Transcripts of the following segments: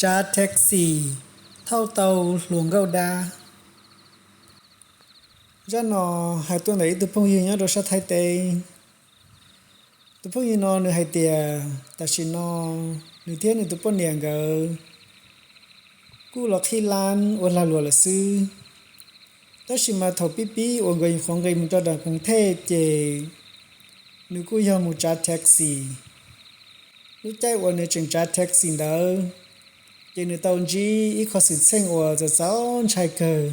Tsav taxi thauj tau hluas nkauj dab. Zaj no hais tuaj ntawm ib tug phooj ywg nyob rau sab Thaib teb. Tus phooj ywg no nws hais tias tam sim no nws thiab nws tus poj niam nkawd kuj los qhib lab ua lag luam lawm xwb, tab sis mas thaum pib pib uas nkawd qhuav nqis mus rau nram Koos Thej ces nws kuj yog mus tsav taxi. Lub caij uas nws tseem tsav taxi ntawd ces nws tau ntsib ib qho xwm txheej uas txaus txaus ntshai kawg.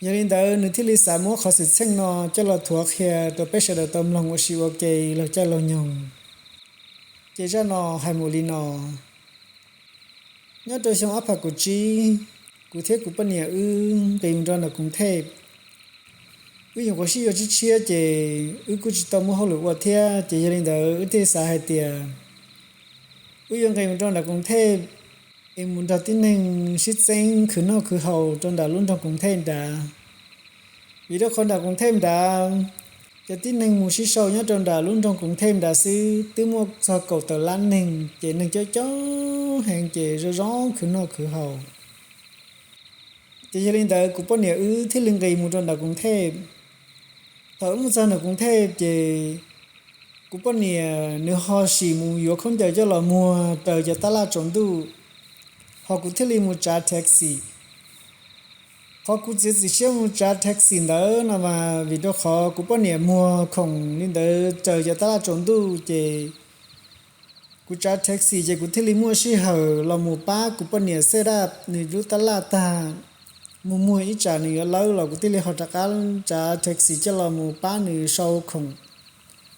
Yog li ntawd nws thiaj li xav muab qhov xwm txheej no coj los thuav qhia rau peb sawv daws tau mloog ua si ua ke laug caij laug nyoog. Ces zaj no hais mus li no. Nyob rau xyoo ob phav kaum tsib, kuv thiab kuv poj niam wb nqis mus rau nram Koos Thej. Wb nyuam qhuav sib yuav tshiab tshiab ces wb kuj tsis tau muaj hauj lwm ua thiab, ces yog li ntawd wb thiaj xav hais tias wb yuav nqis mus rau nram Koos Thej es mus nrog tib neeg sib txeeb khwv noj khwv haus rau nram lub nroog Koos Thej nrad. Vim rau qhov nram Koos Thej nrad, cov tib neeg mus sib sau nyob rau nram lub nroog Koos Thej nrad xwb twb muaj txog kaum tawm lab neeg, ces neeg coob coob heev ces zoo zoo khwv noj khwv haus. Ces yog li ntawd kuv poj niam wb thiaj li nqis mus rau nram Koos Thej. Thaum wb mus txog nram Koos Thej ces kuv poj niam nws ho sim mus yuav khaub ncaws coj los muag raws cov tab laj tsaus ntuj, ho kuv thiaj li mus tsav taxi. Qhov kuv txiav txim siab mus tsav taxi ntawd no mas vim rau qhov kuv poj niam muag khoom li ntawd raws cov tab laj tsaus ntuj ces kuv tsav taxi ces kuv thiaj li muaj sij hawm los mus pab kuv poj niam set up nws lub tab laj tag, mus muag ib tsam nws yuav lawb los kuv thiaj li ho rov qab tsav taxi coj los mus pab nws sau khoom,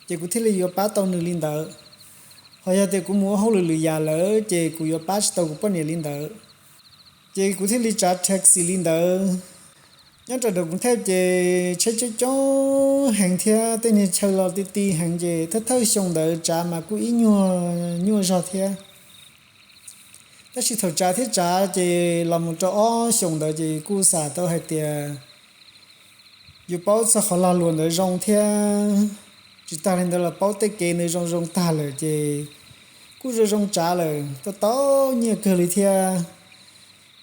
ces kuv thiaj li yuav pab tau nws li ntawd. Ho yog tias kuv mus ua hauj lwm lwm yam lawm ces kuv yuav pab tsis tau kuv poj niam li ntawd. Ces kuv thiaj li tsav taxi li ntawd. Nyob rau nram Koos Thej ces tsheb coob coob heev thiab tej niag chaw los ti ti heev ces thawj thawj xyoo ntawd tsav mas kuj ib nyuag nyuaj zog thiab. Tab sis thaum tsav thiab tsav ces los mus rau ob xyoos ntawd ces kuj xam tau hais tias yuav paub txog qhov lag luam ntawd zoo thiab. Tsis tas li ntawd los paub tej kev ntawd zoo zoo tag lawm ces kuj zoo zoo tsav lawm, tau tau nyiaj kawg li thiab.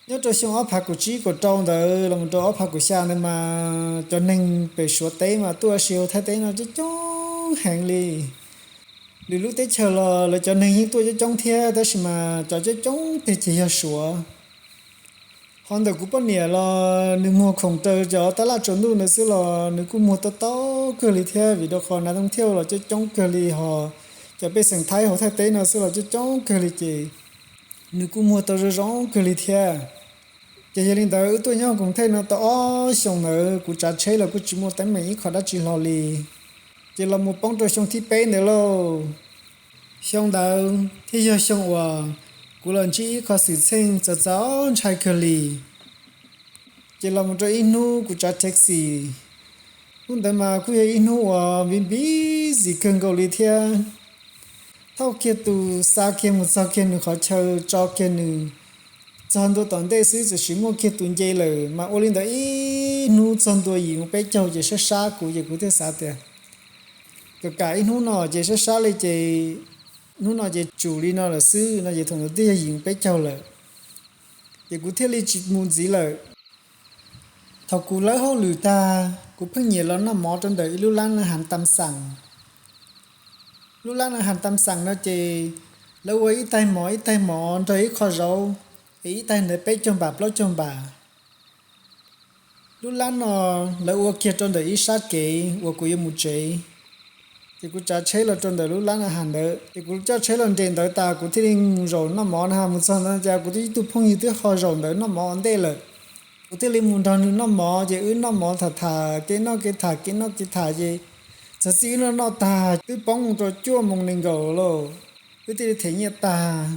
Nyob rau xyoo ob phav kaum tsib kaum rau ntawd los rau ob phav kaum xya ntawd mas cov neeg pem Suav teb mas tuaj ua si hauv Thaib teb no coob coob heev li. Lwm lub teb chaws los lawv cov neeg yeej tuaj coob coob thiab, tab sis mas cov coob coob tiag ces yog Suav. Ho ntawm kuv poj niam los nws muag khoom raws cov tab laj tsaus ntuj ntawd xwb los nws kuj muag tau tau kawg li thiab, vim rau qhov nav tooj thiaj los coob coob kawg li, ho cov pej xeem Thaib hauv Thaib teb no xwb los coob coob kawg li ces nws kuj muag tau zoo zoo kawg li thiab. Ces yog li ntawd wb tuaj nyob Koos Thej no tau ob xyoos ntawd kuv tsav tsheb los kuj tsis muaj teeb meem ib qho dab tsi hlo li. Ces los mus poob rau xyoo thib peb ntawd lauj. Xyoo ntawd thiaj yog xyoo uas kuv los ntsib ib qho xwm txheej txaus txaus ntshai kawg li. Ces los mus rau ib hnub kuv tsav taxi, hnub ntawd mas kuj yog ib hnub uas npib npib zis kawg nkaus li thiab. Thauj kiag tus xa kiag mus txog kiag nws qhov chaw, tso kiag nws txog ntua tom ntej xwb txawm sim muaj kiag tus nce lawm, mas ua li ntawd ib hnub txog ntua yim mus peb caug ces sab sab kuv ces kuv thiaj xav tias kam kam ib hnub no ces sab sab li ces hnub no ces tsum li no lawm xwb no ces thaum ntawd twb yog yim mus peb caug lawm, ces kuv thiaj li tsis mus ntxiv lawm. Thaum kuv lawb hauj lwm tag kuv pheej nyiam los noj mov rau ntawm ib lub lab na has tam xas. Lub lab na has tam xas no ces lawv ua ib taig mov ib taig mov nrog ib qho zaub, es ib taig ntawd peb caug npam plaub caug npam. Lub lab no lawv ua kiag rau ntawm ib sab kev uas kuv yuav mus tsev, ces kuv tsav tsheb los rau ntawm lub lab na has ntawd ces kuv coj tsheb los nres ntawd tas kuv thiaj li mus zaum noj mov na has mus txog ntawd cas kuv twb ib tug phooj ywg twb ho zaum ntawd noj mov ua ntej lawm. Kuv thiaj li mus nrog nws noj mov ces wb noj mov tham tham kev noj kev tham kev noj kev tham ces txog txij wb noj noj tag twb poob mus rau cuaj moos nees nkaum lauj, wb thiaj li them nyiaj tag,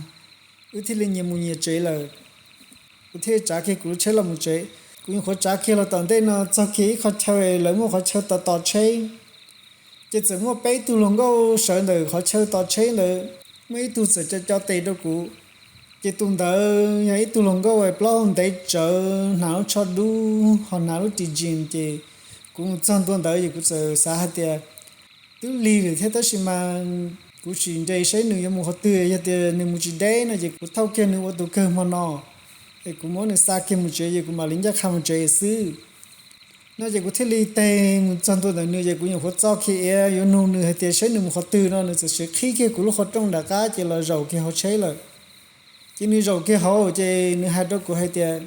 wb thiaj li nyias mus nyias tsev lawm. Kuv thiaj li tsav kiag kuv lub tsheb los mus tsev. Kuv nyuam qhuav tsav kiag los tom ntej no txog kiag ib qho chaw lawv muaj qhov chaw tos tos tsheb, ces txawm muaj peb tug hluas nkauj sawv ntawm qhov chaw tos tsheb ntawd, muaj ib tug txawm co co tes rau kuv. Ces tus ntawd yog ib tug hluas nkauj plaub hau ntev tsawv, hnav lub tsho dub ho hnav lub ris jeans, ces kuv mus txog ntua ntawd ces kuv txawm xav hais tias twb lig lawm thiab tab sis mas Kuv sim nres saib nws yuav mus qhov twg, yog tias nws mus tsis deb no ces kuv thauj kiag nws ua tus kawg hmo no, es kuv muab nws xa kiag mus tsev ces kuv mam li ncaj qha mus tsev xwb. No ces kuv thiaj li tes mus txog ntua ntawm nws ces kuv nyuam qhuav txo kiag iav yuav nug nws hais tias saib nws mus qhov twg no, nws txawm siv qhib kiag kuv lub qhov rooj nram qab ces los zaum kiag hauv tsheb lawm. Ces nws zaum kiag hauv ces nws hais rau kuv hais tias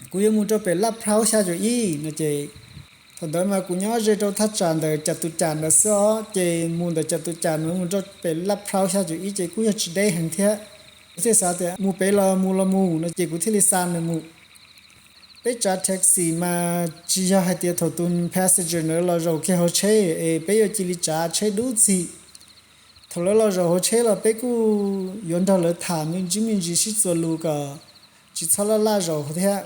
kuv yuav mus rau pem Laj Plhaub xya caum ib no ces thaum ntawd mas kuv nyob ze rau thaj tsam ntawm Cas Tus Cas ntawd xwb os, ces mus ntawm Cas Tus Cas nws mus rau pem Laj Plhaub xya caum ib ces kuj yog tsis deb heev thiab. Kuv thiaj xav tias mus pem los mus los mus no ces kuv thiaj li xa nws mus. Peb tsav taxi mas tsis yog hais tias thaum tus passenger ntawd los zaum kiag hauv tsheb es peb yuav cia li tsav tsheb dub txig. Thaum lawv los zaum hauv tsheb los peb kuj yuav nrog lawv tham me ntsis me ntsis sib txuas lus kom tsis txhob laj laj zaum thiab.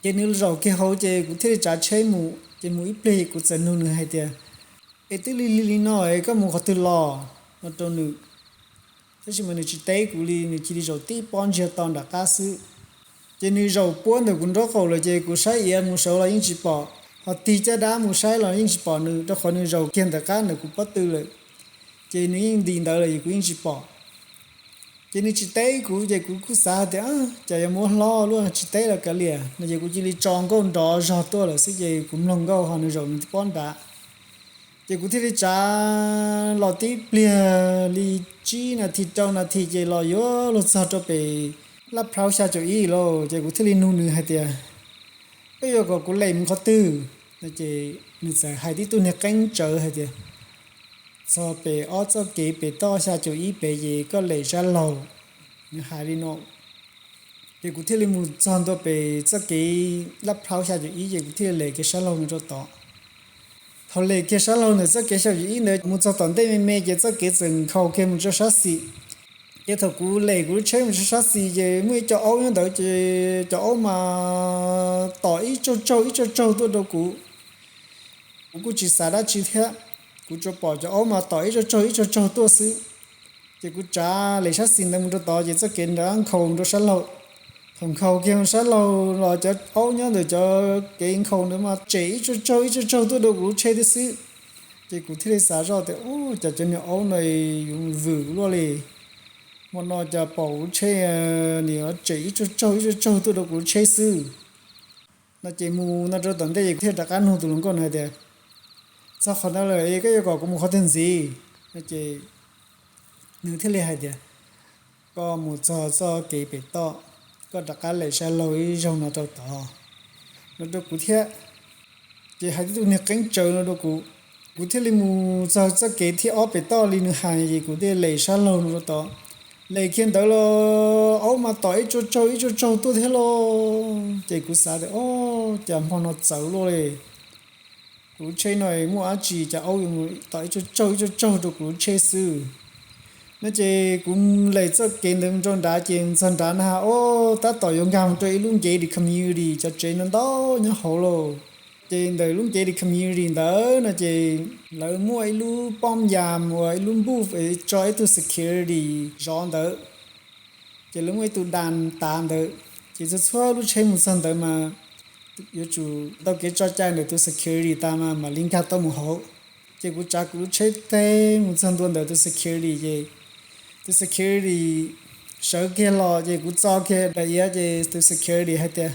Ces nws zaum kiag hauv ces kuv thiaj li tsav tsheb mus, ces mus ib pliag kuv txawm nug nws hais tias, es twb lig lig li no es koj mus qhov twg los no rau nws. Tab sis mas nws tsis teb kuv li, nws cia li zaum tib pob ntsiag to nram qab xwb. Ces nws zaum puab ntawm kuv nraub qaum lawm ces kuv saib iav mus saud los yeej tsis pom, ho tig caj dab mus saib los yeej tsis pom nws rau qhov nws zaum kiag ntawm qab ntawm kuv pob tw lawm. Ces nws yeej ntim ntawd lawm es kuv yeej tsis pom. Ces nws tsis teb kuv ces kuv kuj xav tias cas yuav muab hlob luaj, tsis teb los kav liam no ces kuv cia li tso nkauj nrov zog tuaj lawm xwb ces kuv mloog nkauj ho nws zaum nws pob nrad. Ces kuv thiaj li tsav los tib pliag li tsib nas this rau nas this ces los yuav luag txog rau pem Laj Plhaub xya caum ib lauj, ces kuv thiaj li nug nws hais tias, koj yuav kom kuv lem mus qhov twg? No ces nws txawm hais tib tug niag qeeb tsawv hais tias, txog pem ob txoj kev pem toj xya caum ib pem ces koj lem sab laug. Nws hais li no. Ces kuv thiaj li mus txog ntua pem txoj kev Laj Plhaub xya caum ib ces kuv thiaj li lem kiag sab laug mus rau tod. Thaum lem kiag sab laug ntawm txoj kev xya caum ib ntawd mus txog tom ntej me me ces txoj kev txawm nkhaus kiag mus rau sab xis. Ces thaum kuv lem kuv lub tsheb mus rau sab xis ces muaj ib co aub nyob ntawd ces cov aub mas tom ib tsaug tsaug ib tsaug tsaug tuaj rau kuv. Kuv kuj tsis xav dab tsi thiab, kuv tsuas pom cov aub mas tom ib tsaug tsaug ib tsaug tsaug tuaj xwb. Ces kuv tsav lem sab xis ntawd mus rau tod ces txoj kev nrad nkhaus rau sab laug. Thaum nkhaus kiag sab laug los cov aub nyob ntawm cov kev nkhaus ntawd mas tsem ib tsaug tsaug ib tsaug tsaug tuaj rau kuv lub tsheb thiab xwb. Ces kuv thiaj li xav zoj tias, ub, cas cov niag aub no yuav vwm luaj li. Hmo no cas pom kuv lub tsheb nws yuav tsem ib tsaug tsaug ib tsaug tsaug tuaj rau kuv lub tsheb xwb. No ces mus no rau tom ntej ces kuv thiaj rov qab nug tus hluas nkauj no hais tias, txog qhov ntawd lawm es koj yuav kom kuv mus qhov twg ntxiv? No ces nws thiaj li hais tias, koj mus txog txoj kev pem toj, koj rov qab lem sab laug ib zaug no rau tod, no rau kuv thiab. Ces hais tib tug niag qeeb tsawv no rau kuv. Kuv thiaj li mus txog txoj kev thib ob pem toj li nws hais ces kuv thiaj lem sab laug no rau tod. Lem kiag ntawd los aub mas tom ib tsaug tsaug ib tsaug tsaug tuaj thiab lauj. Ces kuv xav tias, o, cas hmo no txawv luaj li. Kuv lub tsheb no muaj dab tsi cas aub yuav mus tom ib tsaug tsaug ib tsaug tsaug rau kuv lub tsheb xwb. No ces kuv lem txoj kev ntawd rau nrad ces txog nrad na, o, tab tom yuav nkag mus rau ib lub ncev di community, cov tsev no ntau nyob hauv lauj. Ces ntawm lub ncev di community ntawd no ces lawv muaj ib lub poj yas uas ib lub npuj tso ib tug security zov ntawd. Ces lawv muaj ib tug das tav ntawd, ces txhua txhua lub tsheb mus txog ntawd mas yuav tsum tau kev tso cai ntawm tus security tas mas mam li nkag tau mus hauv. Ces kuv tsav kuv lub tsheb teg mus txog ntua ntawm tus security ces tus security sawv kiag los ces kuv txo kiag daim iav ces tus security hais tias,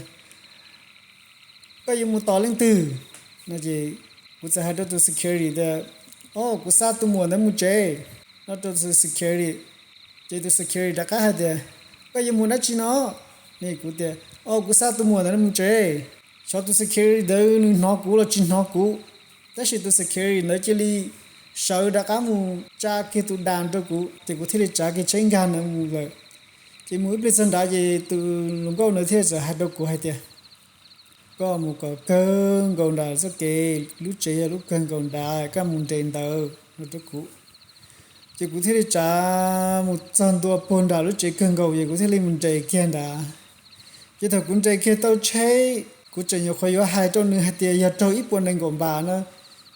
koj yuav mus tos leej twg? No ces kuv txawm hais rau tus security tias, o, kuv xa tus muam ntawd mus tsev, no rau tus security. Ces tus security rov qab hais tias, koj yuav mus dab tsi no? No kuv tias, o, kuv xa tus muam ntawd mus tsev. Xyov tus security ntawd nws hnov kuv los tsis hnov kuv, tab sis tus security ntawd cia li sawv rov qab mus tsa kiag tus das rau kuv ces kuv thiaj li tsav kiag tsheb nkag ntawd mus lawm. Ces mus ib pliag txog nrad ces tus hluas nkauj ntawd thiaj txawm hais rau kuv hais tias, koj mus kom kawg nkaus nram txoj kev, lub tsev yog lub kawg nkaus nrad, koj mus nres ntawd, no rau kuv. Ces kuv thiaj li tsav mus txog ntua puag nram lub tsev kawg nkaus ces kuv thiaj li mus nres kiag nrad. Ces thaum kuv nres kiag tau tsheb, kuv tseem nyuam qhuav yuav hais rau nws hais tias yog raug ib puas nees nkaum npas na,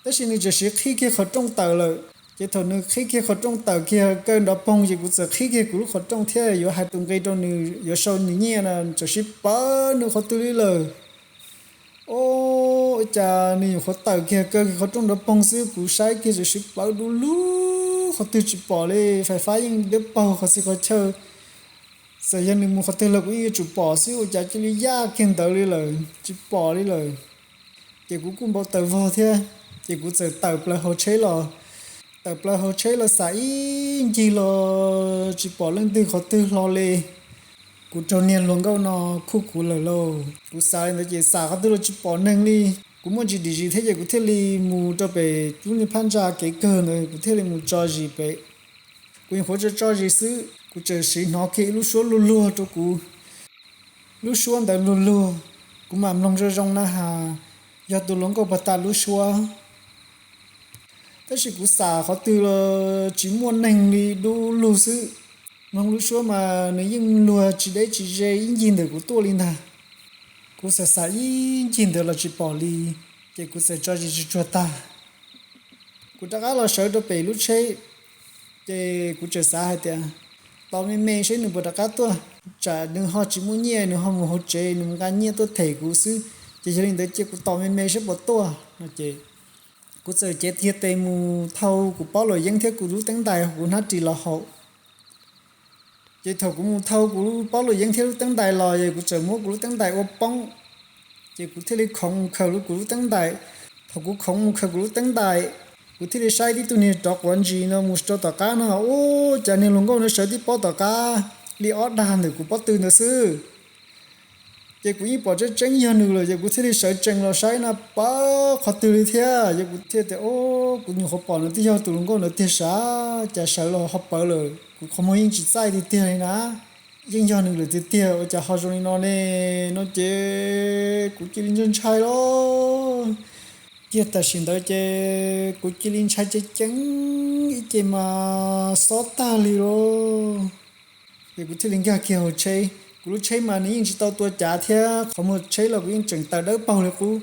tab sis nws tseem siv qhib kiag qhov rooj tawm lawm. Ces thaum nws qhib kiag qhov rooj tawm kiag kaw nrov poog ces kuv txawm qhib kiag kuv lub qhov rooj thiab yuav hais tus nqi rau nws yuav sau nws nyiaj na, txawm siv pawv nws qhov twg li lawm. O, cas nws nyuam qhuav tawm kiag kaw kiag qhov rooj nrov poog xwb kuv saib kiag txawm siv pawv du lug qhov twg tsis pom li, fais fab yeej dawb paug qhov txhia qhov chaw. Txawm yog nws mus qhov twg los kuv yeej yuav tsum pom xwb, ua cas cia li yaj kiag ntawd li lawm, tsis pom li lawm. Ces kuv kuj npau taws vog thiab, ces kuv txawm tawm plaws hauv tsheb los. Tawm plaws hauv tsheb los xam ib ncig los tsis pom leej twg qhov twg hlo li. Kuv raug niag hluas nkauj no khuj kuv lawm lauj. Kuv xav li ntawd ces xam qhov twg los tsis pom neeg li. Kuv muaj ntsis dim zis thiab ces kuv thiaj li mus rau pem lub niag phab ntsa kev kawg ntawd, kuv thiaj li mus tso zis pem. Kuv nyuam qhuav tso tso zis xwb, kuv txawm sim hnov kiag ib lub suab luag luag rau kuv. Lub suab ntawd luag luag, kuv mam mloog zoo zoo na has yog tus hluas nkauj puag ta lub suab. Tab sis kuv xam qhov twg los tsis muaj neeg li, dub lug xwb. Mloog lub suab mas nws yeej luag tsis deb tsis ze ib ncig ntawm kuv tuaj li ntag. Kuv xam xam ib ncig ntawd los tsis pom li, ces kuv txawm tso zis tsuag tsuag tag. Kuv rov qab los sawv rau pem lub tsheb, ces kuv txawm xav hais tias, tos me me seb nws puas rov qab tuaj, tsam nws ho tsis muaj nyiaj, nws ho mus hauv tsev, nws mus nqa nyiaj tuaj them kuv xwb. Ces yog li ntawd cia kuv tos me me seb puas tuaj no ces kuv txawm cev kiag tes mus thau kuv pob luam yeeb thiab kuv lub teeb ntais kuv hnab ris los haus. Ces thaum kuv mus thau kuv pob luam yeeb thiab lub teeb ntais los es kuv txawm muab kuv lub teeb ntais ua poob, ces kuv thiaj li khoov mus khaws kuv lub teeb ntais. Thaum kuv khoov mus khaws kuv lub teeb ntais, kuv thiaj li saib tib tug niag rov quav ntsis no mus rau tom qab no, ua cas niag hluas nkauj no sawv tib pob tom qab li ob dag ntawm kuv pob tw ntawd xwb. Ces kuv yeej pom tseeb tseeb yog nws lawm, ces kuv thiaj li sawv tsees los saib na pawv qhov twg li thiab. Ces kuv thiaj tias, o, kuv nyuam qhuav pom nws twb yog tus hluas nkauj ntawd tiag sav, cas sawv los ho pawv lawm, kuv qhov muag yeej tsis txaij tiag tiag li na. Yeej yog nws lawm tiag tiag, ua cas ho zoo li no ne? No ces kuv cia li ntshai ntshai los. Kiag tam sim ntawd ces kuv cia li ntshai ceev ceev ib ce mas xob tag li los. Ces kuv thiaj li nkag kiag hauv tsheb. Kuv lub tsheb mas nws yeej tsis tau tua cav thiab, qhov muag tsheb los kuv yeej tseem taws dawb paug li qub.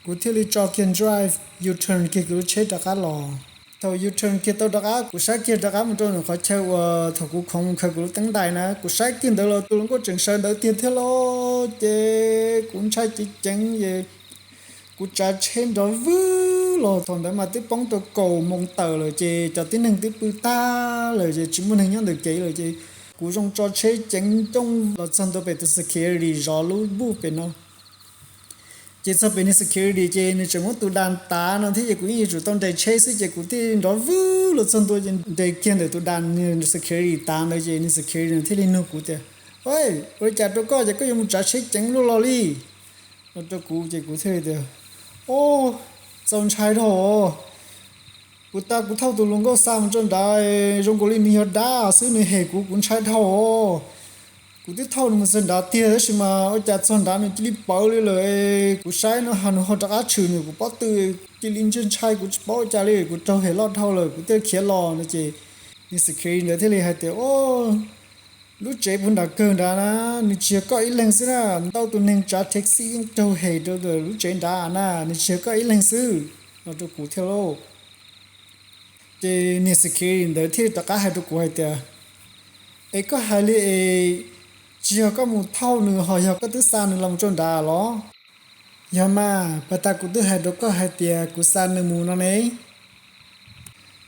Kuv thiaj li tso kiag drive, U-turn kiag kuv lub tsheb rov qab los. Thaum U-turn kiag tau rov qab, kuv saib kiag rov qab mus rau ntawm qhov chaw uas thaum kuv khoov mus khaws kuv lub teeb ntais na, kuv saib kiag ntawd los tus hluas nkauj tseem sawv ntawd tiag thiab los. Ces kuv ntshai ceev ceev es kuv tsav tsheb nrov vwg los. Thaum ntawd mas twb poob rau kaum moos tawm lawm ces cov tib neeg twb pw tag lawm ces tsis muaj neeg nyob ntawm kev lawm ces kuv zoo tso tsheb ceev nrooj los txog ntua pem tus security zov lub booth pem no. Ces txog pem niag security ces nws tseem muab tus das tav no thiab ces kuv yeej yuav tsum tau nres tsheb xwb ces kuv thiaj nrov vwg los txog ntua ces nres kiag ntawm tus das niag security tav ntawd ces niag security no thiaj li nug kuv tias, Ua cas rau koj ces koj yuav mus tsav tsheb ceev luaj los li? No rau kuv ces kuv thiaj li tias, O, txaus ntshai dhau os. Puag ta kuv thauj tus hluas nkauj xa mus rau nrad, zoo nkaus li nws yog dab xwb, nws hem kuv, kuv ntshai dhau os. Kuv twb thauj nws mus txog nrad tiag tab sis mas ua cas txog nrad nws cia li pawv li lawm. Kuv saib no ha nws ho rov qab tshwm ntawm kuv pob tw, cia li ntshai ntshai kuv tsis paub ua cas li, kuv raug hem loj dhau lawm kuv thiaj khiav los no ces niag security ntawd thiaj li hais tias, O, lub tsev puag nram kawg nrad na, nws tsis yog koj ib leeg xwb na, ntau tus neeg tsav taxi yeej raug hem rau lub tsev nrad na, nws tsis yog koj ib leeg xwb, no rau kuv thiab lauj. Ces niag security ntawd thiaj li rov qab hais rau kuv hais tias, Es koj hais li es tsis yog koj mus thauj nws ho yog koj twb xa nws los mus rau nrad los? Yog mas, puag ta kuv twb hais rau koj hais tias kuv xa nws mus no ne.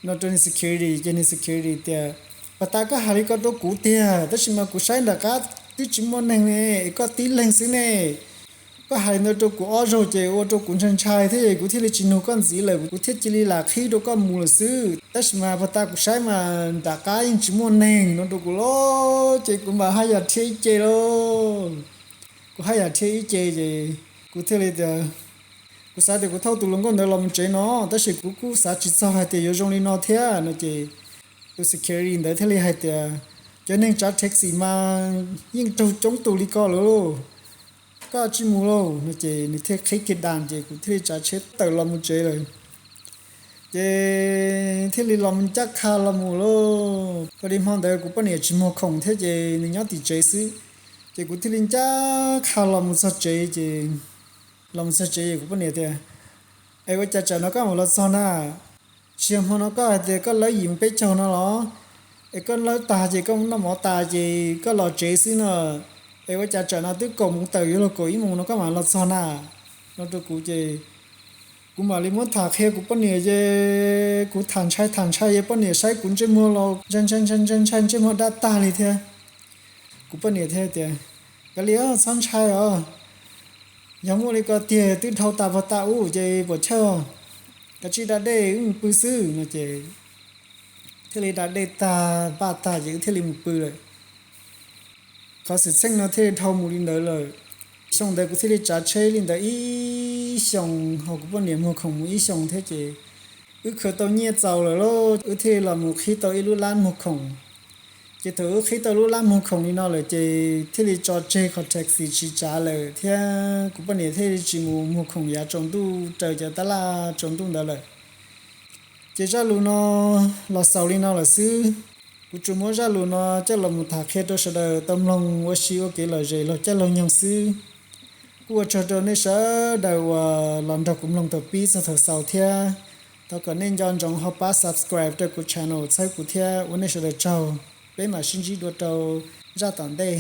No rau niag security ces niag security tias, Puag ta koj hais li ko rau kuv tiag tab sis mas kuv saib nram qab twb tsis muaj neeg ne, es koj tib leeg xwb ne. Koj hais ntawd rau kuv ob zaug ces ua rau kuv ntshai ntshai thiab es kuv thiaj li tsis nug koj ntxiv lawm, kuv thiaj cia li lam qhib rau koj mus lawm xwb. Tab sis mas puag ta kuv saib mas nram qab yeej tsis muaj neeg, no rau kuv lauj. Ces kuv mam haj yam rhiab ib ce lauj. Kuv haj yam rhiab ib ce ces kuv thiaj li tias, Kuv xav tias kuv thauj tus hluas nkauj ntawd los mus tsev no, tab sis kuv kuj xav tsis txog hais tias yuav zoo li no thiab no ces tus security ntawd thiaj li hais tias, Cov neeg tsav taxi mas yeej raug coob tus li ko lawm, koj tsis mus lauj, no ces nws thiaj qhib kiag das ces kuv thiaj li tsav tsheb tawm los mus tsev lawm. Ces thiaj li los mus ncaj qha los mus lauj. Thaum li hmo ntawd kuv poj niam tsis muag khoom thiab ces nws nyob tim tsev xwb, ces kuv thiaj li ncaj qha los mus txog tsev ces los mus txog tsev es kuv poj niam tias, Es ua cas tsam no koj mam los txog na? Tsis yog hmo no koj hais tias koj lawb yim mus peb caug no los? Es koj lawb tag ces koj noj mov tas ces koj los tsev xwb no. Es ua cas tsam no twb kaum moos tawm yuav luag kaum ib moos no koj mam los txog na? No rau kuv ces Kuv mam li muab tham qhia kuv poj niam ces kuv tham ntshai tham ntshai ces poj niam saib kuv ntsej muag los ntshai ntshai ntshai ntshai ntshai ntsej muag dab tag li thiab. Kuv poj niam thiaj tias, Kav liam, txhob ntshai os, yog muaj li ko tiag twb dhau tas pog tas ub ces puas chawj, kav tsij da dej wb mus pw xwb no ces thiaj li da dej tag npaj tag ces wb thiaj li mus pw lawm. Qhov xwm txheej no thiaj li dhau mus li ntawd lawm. Xyoo ntawd kuv thiaj li tsav tsheb li ntawd ib xyoos ho kuv poj niam muag khoom mus ib xyoos thiab ces wb khaws tau nyiaj txaus lawm lauj, wb thiaj li los mus qhib tau ib lub lab muag khoom. Ces thaum wb qhib tau lub lab muag khoom li no lawm ces thiaj li tso tseg qhov taxi tsis tsav lawm thiab kuv poj niam thiaj li tsis mus muag khoom yav tsaus ntuj raws cov tab laj tsaus ntuj ntawd lawm. Ces zaj lus no los xaus li no lawm xwb. Kuv tsuas muab zaj lus no coj los mus tham qhia rau sawv daws tau mloog ua si ua kev lom zem laug caij laug nyoog xwb. Kuj ua tsaug rau nej sawv daws uas los nrog kuv mloog thaum pib txog thaum xaus thiab. Thov kom nej nco ntsoov ho pab subscribe rau kuv channel txhawb kuv thiab ua nej sawv daws tsaug. Peb mam sib ntsib dua rau zaj tom ntej.